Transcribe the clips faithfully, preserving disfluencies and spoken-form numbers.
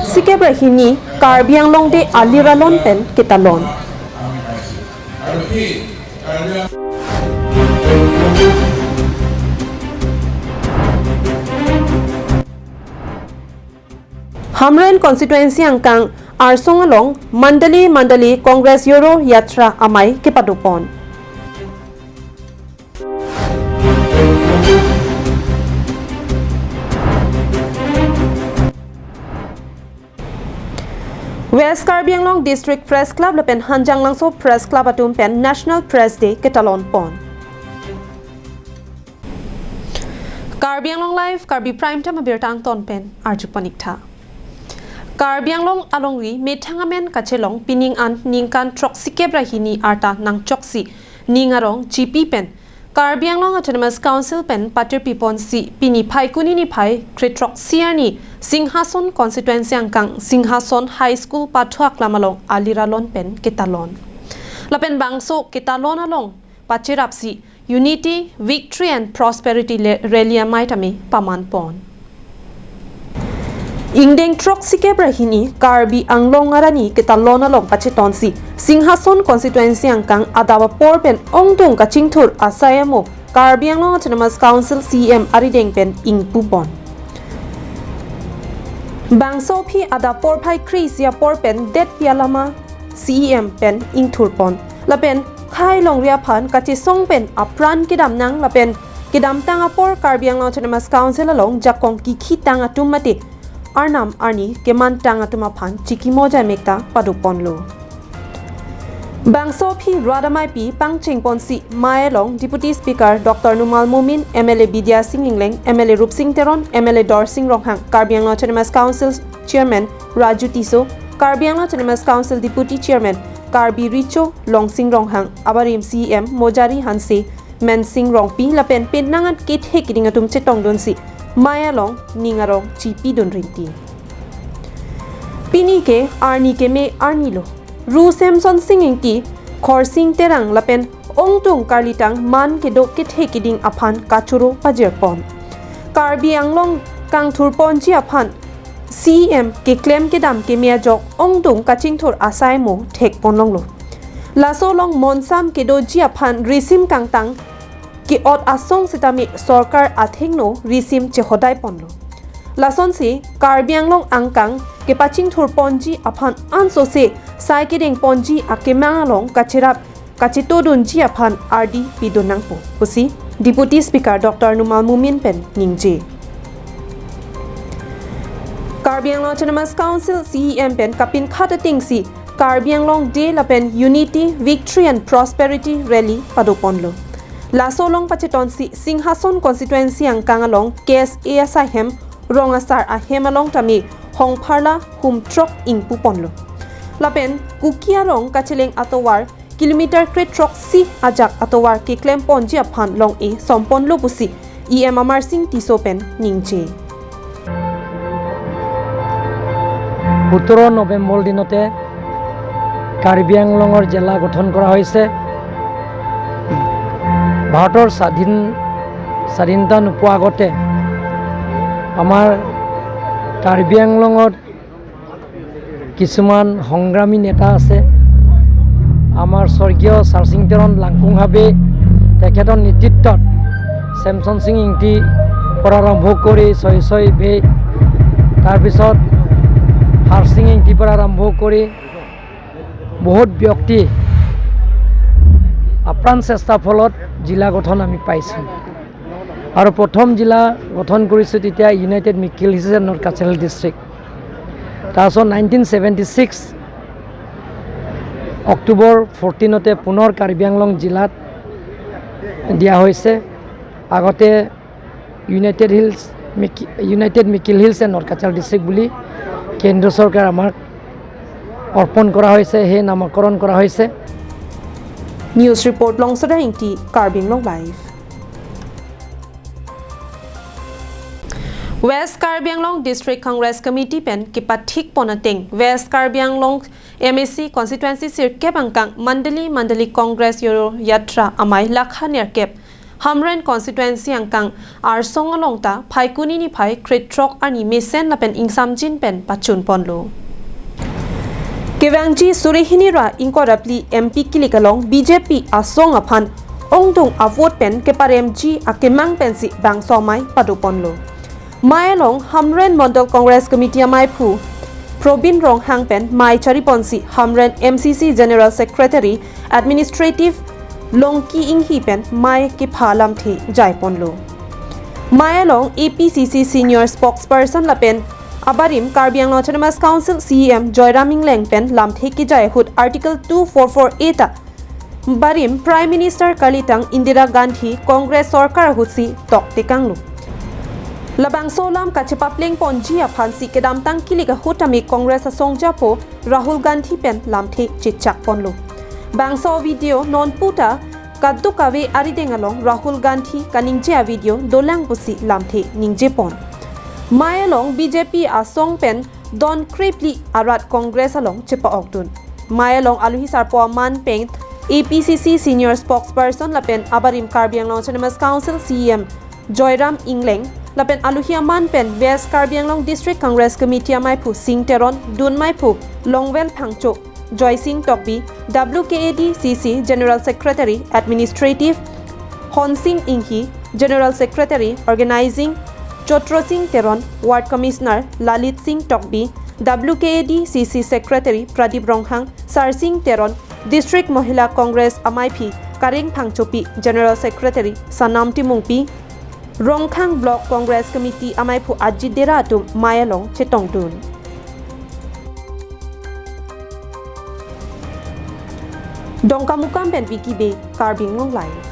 Sikep ra hini Karbi Anglong Day alir alon pen ketalon. Hamren constituency angkang Arsong along Mandali Mandali Congress Yoro Yatra amei kepadopon. West Karbi Anglong District Press Club lapen Hanjanglangso Press Club atum pen National Press Day ketalon pon. Karbi Anglong Live, Karbi Prime Time abirta angton pen arju pon ik tha. Karbi Anglong alongri methang amen kachelong pining an ningkan throksikep ra hini arta nangchoksi ning arong chipi pen Karbi Anglong Autonomous Council pen patirpi ponsi pini Phaikuni niphai kre throksi arni Singhason constituency angkang Singhason High School pathu aklam along alir alon pen ketalon. Lapen bangso ketalon along pachirapsi Unity, Victory and Prosperity le-, Rally amei tame paman pon. Ingdeng throksikep ra hini Karbi Anglong arni ketalon along pachetonsi Singhason constituency angkang adap apor pen ongdung kachingthur asai amo Karbi Anglong Autonomous Council C E M arideng pen ingpu pon. Bangso aphi adap porphai kre-isi apor pen detpi alama C E M pen ingthur pon. Lapen khei longri aphan kachesong pen apran kedam nang lapen kedamtang apor Karbi Anglong Autonomous Council along jakong kikhitang atum mate arnam arni kemantang atum aphan chikimo jai mekta padoponlo. Bangso aphi rat ameipi pangcheng ponsi mei along Deputy Speaker Doctor Numal Momin, M L A Bidya Sing Engleng, M L A Rupsing Teron, M L A Dorsing Ronghang, Karbi Anglong Autonomous Council Chairman Raju Tisso, Karbi Anglong Autonomous Council Deputy Chairman Karbi Richo Longsing Ronghang, abarim C E M Mojari Hanse, Mensing Rongpi lapen penang an kethe keding atum chetongdunsi mei along ning arong chipidun rinti. Pini ke arni keme arni lo. Ru Semson Sing Ingti, Khorsing Terang lapen ongdung karlitang man kedo kethe keding aphan kachoro pajirpon. Karbi Anglong kangthurponji aphan C E M keklem kedam keme ajok ongdung kachingthur asai mo thekpon longlo. Laso along monsam kedoji aphan risim kangtang ke-ot asong sitame sorkar athengno risim chehodai ponlo. Lasonsi Karbi Anglong angkang kepachingthurponji aphan ansose sai kedengponji akemang along kachirap kachitodunji aphan ardi pidun nangpo pusi Deputy Speaker Doctor Numal Momin pen ningje. Karbi Anglong Autonomous Council C E M pen kapinkhat atengsi Karbi Anglong Day lapen Unity, Victory and Prosperity Rally padoponlo. Laso along pachetonsi Singhason constituency angkang along K S A asai hem, rong asar ahem along tame hongpharla hum throk ingpuponlo. Lapen Kuki arong kacheleng atovar kilometer kre throksi ajak atovar keklemponji aphan long-e somponlo pusi E M Amarsing Tisso pen ningje. সোতৰ নৱেম্বৰ দিনতে কাৰ্বি আংলঙৰ জিলা গঠন কৰা হৈছে। ভাৰতৰ স্বাধীন, স্বাধীনতা নোপোৱা আগতে আমাৰ কাৰ্বি আংলঙত কিছুমান সংগ্ৰামী নেতা আছে। আমাৰ স্বৰ্গীয় চাৰচিং তেৰণ লাংকুং হাবি, তেখেতৰ নেতৃত্বত ছেমছন সিং ইংতিৰ পৰা আৰম্ভ কৰি ছয় ছয় বেই, তাৰপিছত হাৰচিং ইংতিৰ পৰা আৰম্ভ কৰি বহুত ব্যক্তি আপ্ৰাণ চেষ্টাৰ ফলত জিলা গঠন আমি পাইছোঁ। আৰু প্ৰথম জিলা গঠন কৰিছোঁ তেতিয়া ইউনাইটেড মিকিল হিলছ এণ্ড নৰ্থ কাছাৰ ডিষ্ট্ৰিক্ট। তাৰপিছত নাইনটিন ছেভেণ্টি ছিক্স অক্টোবৰ ফৰ্টিনতে পুনৰ কাৰ্বি আংলং জিলাত দিয়া হৈছে। আগতে ইউনাইটেড হিলছ মিকি-, ইউনাইটেড মিকিল হিলছ এণ্ড নৰ্থ কাছাৰ ডিষ্ট্ৰিক্ট বুলি কেন্দ্ৰ চৰকাৰে আমাক অৰ্পণ কৰা হৈছে, সেই নামকৰণ কৰা হৈছে। News report Longsada Ingti, Karbi Anglong Live. West Karbi Anglong District Congress Committee pen kepathik pon ateng West Karbi Anglong M A C constituency sirkep angkang Mandali Mandali Congress Yoro Yatra amei lakha nerkep Hamren constituency angkang Arsong along ta Phaikuni niphai krethrok arni mesen lapen ingsamjin pen pachun ponlo. Kevangji suri hini ra ingkoi ra phli M P kilik along B J P asong aphan ongdung avote pen keparemji akemang pensi bangso amei pado ponlo. Mei along Hamren Mandal Congress Committee ameiphu Probin Ronghang pen mei chari ponsi Hamren M C C General Secretary Administrative Longki Inghi pen mei kepha lamthe jai ponlo. Mei along A P C C Senior Spokesperson lapen abarim Karbi Anglong Autonomous Council C E M Joyram Engleng pen lamthe kejai ahut Article two four four A ta barim Prime Minister kalitang Indira Gandhi Congress sorkar ahutsi toktekanglo. Labangso alam kachepapleng ponji aphansi kedamtang kilik ahut tame Congress asong japo Rahul Gandhi pen lamthe chechak ponlo. Bangso video nonpu ta kadokave arideng along Rahul Gandhi kaningje avideo dolang pusi lamthe ningje pon. Mei along B J P asong pen don krephli arat Congress along chepa-okdun. Mei along aluhi sarpo aman pen A P C C Senior Spokesperson lapen abarim Karbi Anglong Autonomous Council C E M Joyram Engleng lapen aluhi aman pen West Karbi Anglong District Congress Committee ameiphu Sing Teron, dun meiphu Longvel Phangcho, Joysing Tokbi, W K A D C C General Secretary Administrative Honsing Inghi, General Secretary Organizing Chotro Sing Teron, Ward Commissioner Lalit Sing Tokbi, W K A D C C Secretary Pradip Ronghang, Sarsing Teron, District Mahila Congress ameiphi Kareng Phangchopi, General Secretary Sanam Timungpi, Rongkhang Block Congress Committee ameiphu Ajit Dera atum mei along chetongdun. Dongkamukam pen Vicky Bey, Karbi Anglong Live.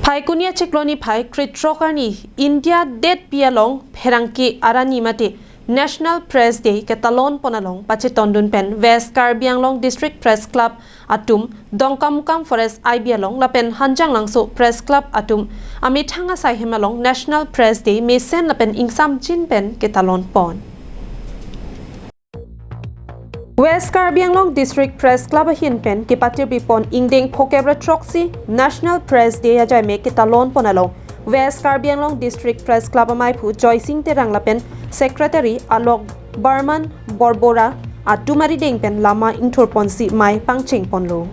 Phaikuni achiklo niphai krethrok arni India detpi along pherangke arni mate National Press Day ketalon pon along pachetongdun pen West Karbi Anglong District Press Club atum Dongkamukam Forest I B along lapen Hanjanglangso Press Club atum amethang asai hem along National Press Day mesen lapen ingsamjin pen ketalon pon. West Karbi Anglong District Press Club ahin pen kepatirpi pon ingdeng phokep ra throksi National Press Day ajaime ketalon pon along West Karbi Anglong District Press Club ameiphu Joysing Terang lapen Secretary Alok Barman Borbora atum arideng pen lama ingthur ponsi mei pangcheng ponlo.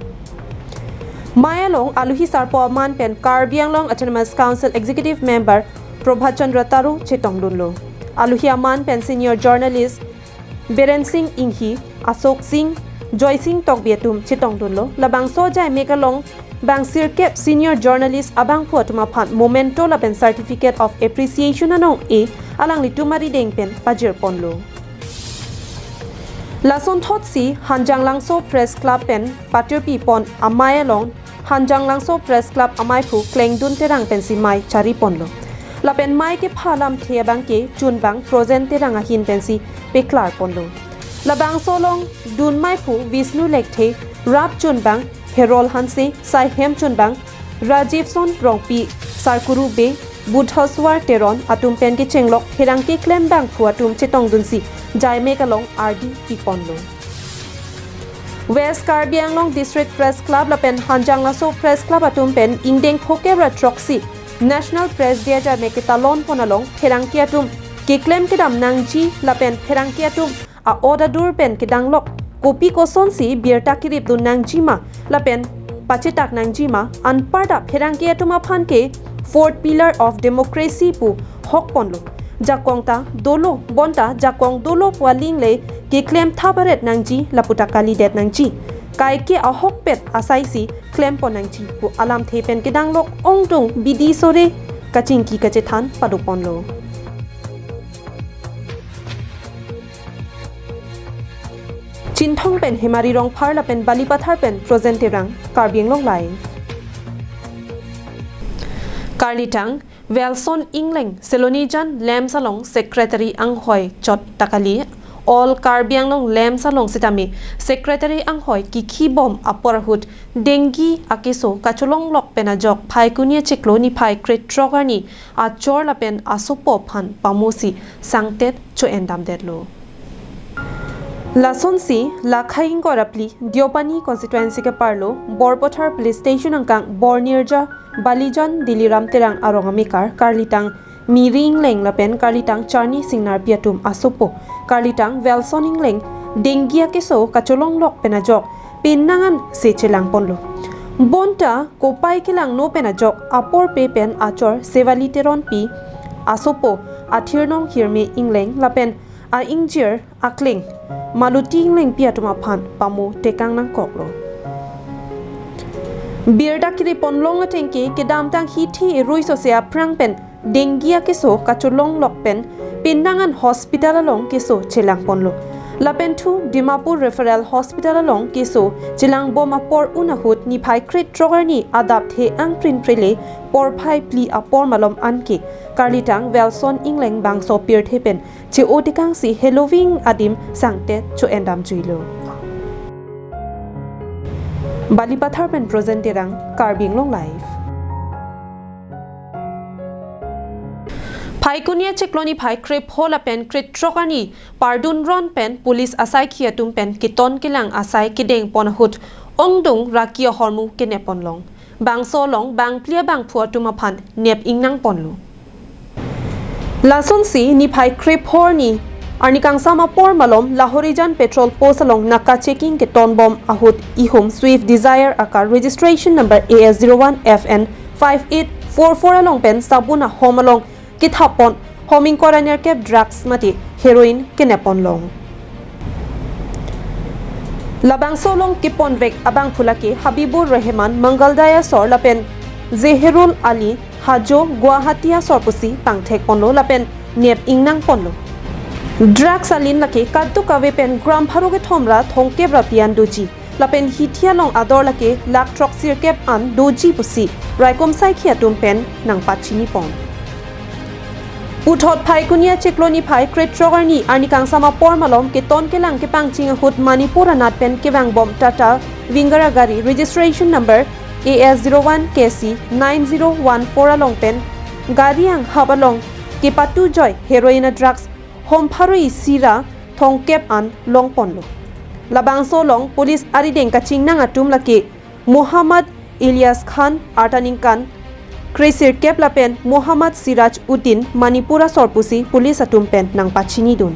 Mei along aluhi sarpo aman pen Karbi Anglong Autonomous Council Executive Member Prabhat Chandra Taro chetongdunlo. Aluhi aman pen senior journalist Biren Singh Inghi, Ashok Singh, Joysing Tokbi atum chetongdunlo. Labangso ajaime along bang sirkep senior journalist abangphu atum aphan memento lapen certificate of appreciation anong-e alanglitum arideng pen pajir ponlo. Lasonthotsi Hanjanglangso Press Club pen patirpi pon amei along Hanjanglangso Press Club ameiphu Klengdun Terang pensi mei chari ponlo. Lapen mei kepha lamthe abangke chunbang Projen Terang ahin pensi peklar ponlo. Labangso along dun meiphu Vishnu Lekthe, rap chunbang Herol Hanse, saihem chunbang Rajivson Rongpi, Sarkuru Bey, Budhaswar Teron atum pen kechenglok pherangke klembangphu atum chetongdunsi jaime along ardi piponlo. West Karbi Anglong District Press Club lapen Hanjanglangso Press Club atum pen ingdeng phokep ra throksi National Press Day ajaime ketalon pon along pherangke atum keklem kedam nangji lapen pherangke atum a-ot adur pen kedanglok kopi kosonsi birta keripdun nangjima lapen pachetak nangjima, anparta pherangke atum aphan ke fourth pillar of democracy pu hok ponlo. Jakong ta dolo, bonta jakong dolo pu aling le keklem thabaret nangji laputa kalidet nangji. Kaike ahokpet asaisi klem pon nangji pu alamthe pen kedanglok ongdung bidi sore kachingki kachethan pado ponlo. Chinthong pen Hemari Rongphar lapen Balipathar pen Projen Terang, Karbi Anglong Live. Karlitang, Welson Engleng, Silonijan Lamps along Secretary anghoi chot ta kali, All Karbi Anglong Lamps along sitame Secretary anghoi kikhi bom apor ahut dengue akeso kacholonglok pen ajok Phaikuni achiklo niphai krethrok arni achor lapen asopo aphan pamusi sangtet cho-endamdetlo. Lasonsi, Lakhai ingkoi ra phli, Deopani constituency ke-arlo, Borpathar Police Station angkang Bornirja Balijan Diliram Terang arong amekar, karlitang Miri Ingleng lapen karlitang Charni Singnarpi atum asopo, karlitang Welson Ingleng, dengue akeso kacholonglok pen ajok, penang an se chelangponlo. Bonta kopai kelangno pen ajok, apor pe pen achor Sevali Teronpi asopo, athirnong Hirme Ingleng lapen a-ingjir akleng Maluti Inglengpi atum aphan pamo tekang nangkoklo. Birta kiriponlong atengke kedamtang hithi erui sose aphrang pen dengue akeso kacholonglok pen penang an hospital along keso chelangponlo. Lapen thu Dimapur Referral Hospital along keso chelangbom apor un ahut niphai krethrok arni adap the angprin prele porphai phli apor malom anke karlitang Welson Ingleng bangso pirthe pen che-o tekangsi heloving adim sangtet cho-endam juilo. Balipathar pen Projen Terang, Karbi Anglong Live. Phaikuni achiklo niphai krepho lapen krethrok arni pardun ron pen police asaikhi atum pen keton kelang asai kedengpon ahut ongdung raki ahormu keneponlong. Bangso along bangphli abangphu atum aphan nep ingnangponlo. Lasonsi niphai krepho arni arni kangsam apor malom Lahorijan petrol post along naka checking ketonbom ahut ihum Swift Dzire akar registration number A S zero one F N five eight four four along pen sabun ahom along kethapon hom ingkoi ra nerkep drugs mate heroin keneponlong. Labangso along keponvek abangphu lake Habibur Rehman Mangaldair asor lapen Zeherul Ali Hajo Guwahati asor pusi pangthekponlo lapen nep ingnangponlo. Drugs alin lake kadokave pen gram pharo kethom ra thomkep ra phli an doji. Lapen hithi along ador lake lakh throksi sirkep an doji pusi raikom saikhi atum pen nangpachinipon. Puthot Phaikuni achiklo niphai krethrok arni arni kangsam apor malom keton kelang kepangching ahut Manipur anat pen kevangbom Tata Winger agari registration number A S zero one K C nine zero one four along pen gari anghap along kepatujoi heroin a drugs hom pharo isi ra thomkep an longponlo. Labangso along police arideng kachingnang atum lake Muhammad Ilyas Khan, arta ningkan kresirkep lapen Muhammad Siraj Uddin Manipur asor pusi police atum pen nangpachinidun.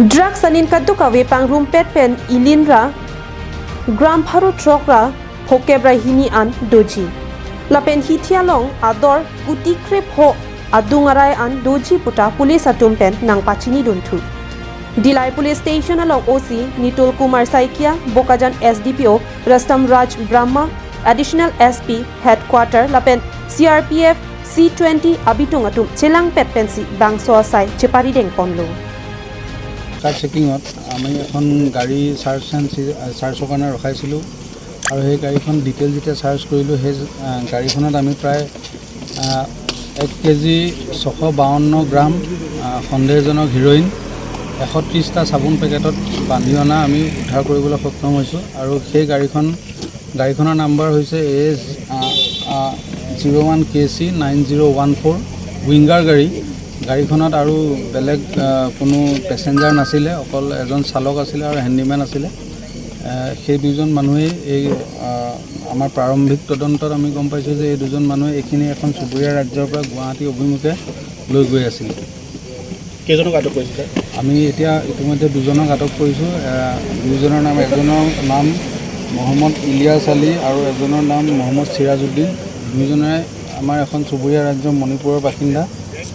Drugs alin kadokave pangrumpet pen ilin ra gram pharo throk ra phokep ra hini an doji. Lapen hithi along ador kuti krepho adung arai an doji puta police atum pen nangpachinidun thu. Dillai Police Station along O C Nitul Kumar Saikia, Bokajan S D P O Rustom Raj Brahma, Additional S P Headquarter lapen C R P F C twenty abitung atum chelangpet pensi bangso asai cheparidengponlo. কাৰ চেকিঙত আমি এখন গাড়ী search and C-, চাৰ্চৰ কাৰণে ৰখাইছিলোঁ আৰু সেই গাড়ীখন ডিটেইল যেতিয়া চাৰ্চ কৰিলোঁ, সেই, আহ, গাড়ীখনত আমি প্ৰায়, আহ, এক কেজি ছশ বাৱন্ন গ্ৰাম, আহ, সন্দেহজনক হিৰইন এশ ত্ৰিশটা চাবোন পেকেটত বান্ধি অনা আমি উদ্ধাৰ কৰিবলৈ সক্ষম হৈছোঁ আৰু সেই গাড়ীখন গাড়ীখনৰ নাম্বাৰ হৈছে এ এছ, আ, আ, zero' one K C nine zero' one four, winger গাড়ী। গাড়ীখনত আৰু বেলেগ, আ, কোনো পেচেঞ্জাৰ নাছিলে, অকল এজন চালক আছিলে আৰু হেণ্ডিমেন আছিলে। আ, সেই দুজন মানুহেই এই, আ, আমাৰ প্ৰাৰম্ভিক তদন্তত আমি গম পাইছোঁ যে এই দুজন মানুহে এইখিনি এখন চুবুৰীয়া ৰাজ্যৰ পৰা গুৱাহাটী অভিমুখে লৈ গৈ আছিল। কেইজনক আটক কৰিছে, ছাৰ? আমি এতিয়া ইতিমধ্যে দুজনক আটক কৰিছোঁ। এ, দুইজনৰ নাম, এজনৰ নাম মহম্মদ ইলিয়াছ আলী আৰু এজনৰ নাম মহম্মদ চিৰাজুদ্দিন। দুইজনে আমাৰ এখন চুবুৰীয়া ৰাজ্য মণিপুৰৰ বাসিন্দা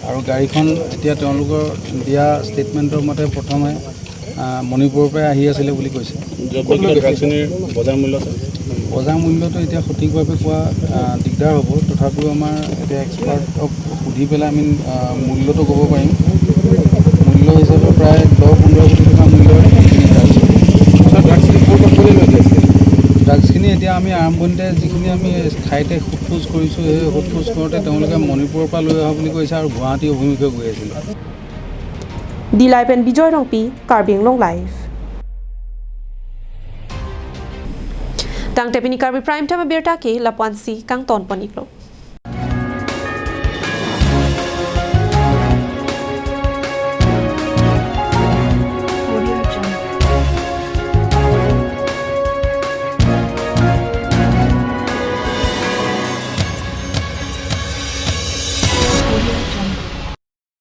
আৰু গাড়ীখন এতিয়া তেওঁলোকৰ দিয়া ষ্টেটমেণ্টৰ মতে প্ৰথমে, আ, মণিপুৰৰ পৰাই আহি আছিলে বুলি কৈছে। জব্দ কৰা ড্ৰাগছখিনিৰ বজাৰ মূল্য, ছাৰ? বজাৰ মূল্যটো এতিয়া সঠিকভাৱে কোৱা, আ, দিগদাৰ হ'ব। তথাপিও আমাৰ এতিয়া এক্সপাৰ্টক সুধি পেলাই আমি, আ, মূল্যটো ক'ব পাৰিম। মূল্য হিচাপে প্ৰায় দহ পোন্ধৰ কোটি টকা মূল্যৰ এইখিনি ড্ৰাগছ হ'ব। ছাৰ, ড্ৰাগছখিনি ক'ৰ পৰা ক'লৈ লৈ গৈছিলে? ড্ৰাগছখিনি এতিয়া আমি আৰম্ভণিতে যিখিনি আমি ঠাইতে সোধ পোছ কৰিছোঁ, সেই সোধ পোছ কৰোঁতে তেওঁলোকে মণিপুৰৰ পৰা লৈ অহা বুলি কৈছে আৰু গুৱাহাটী অভিমুখে গৈ আছিলে। Dillai pen Bijoy Rongpi, Karbi Anglong Live. Tangte pini Karbi Prime Time abirta ke lapu-ansi kangtonpon-iklo.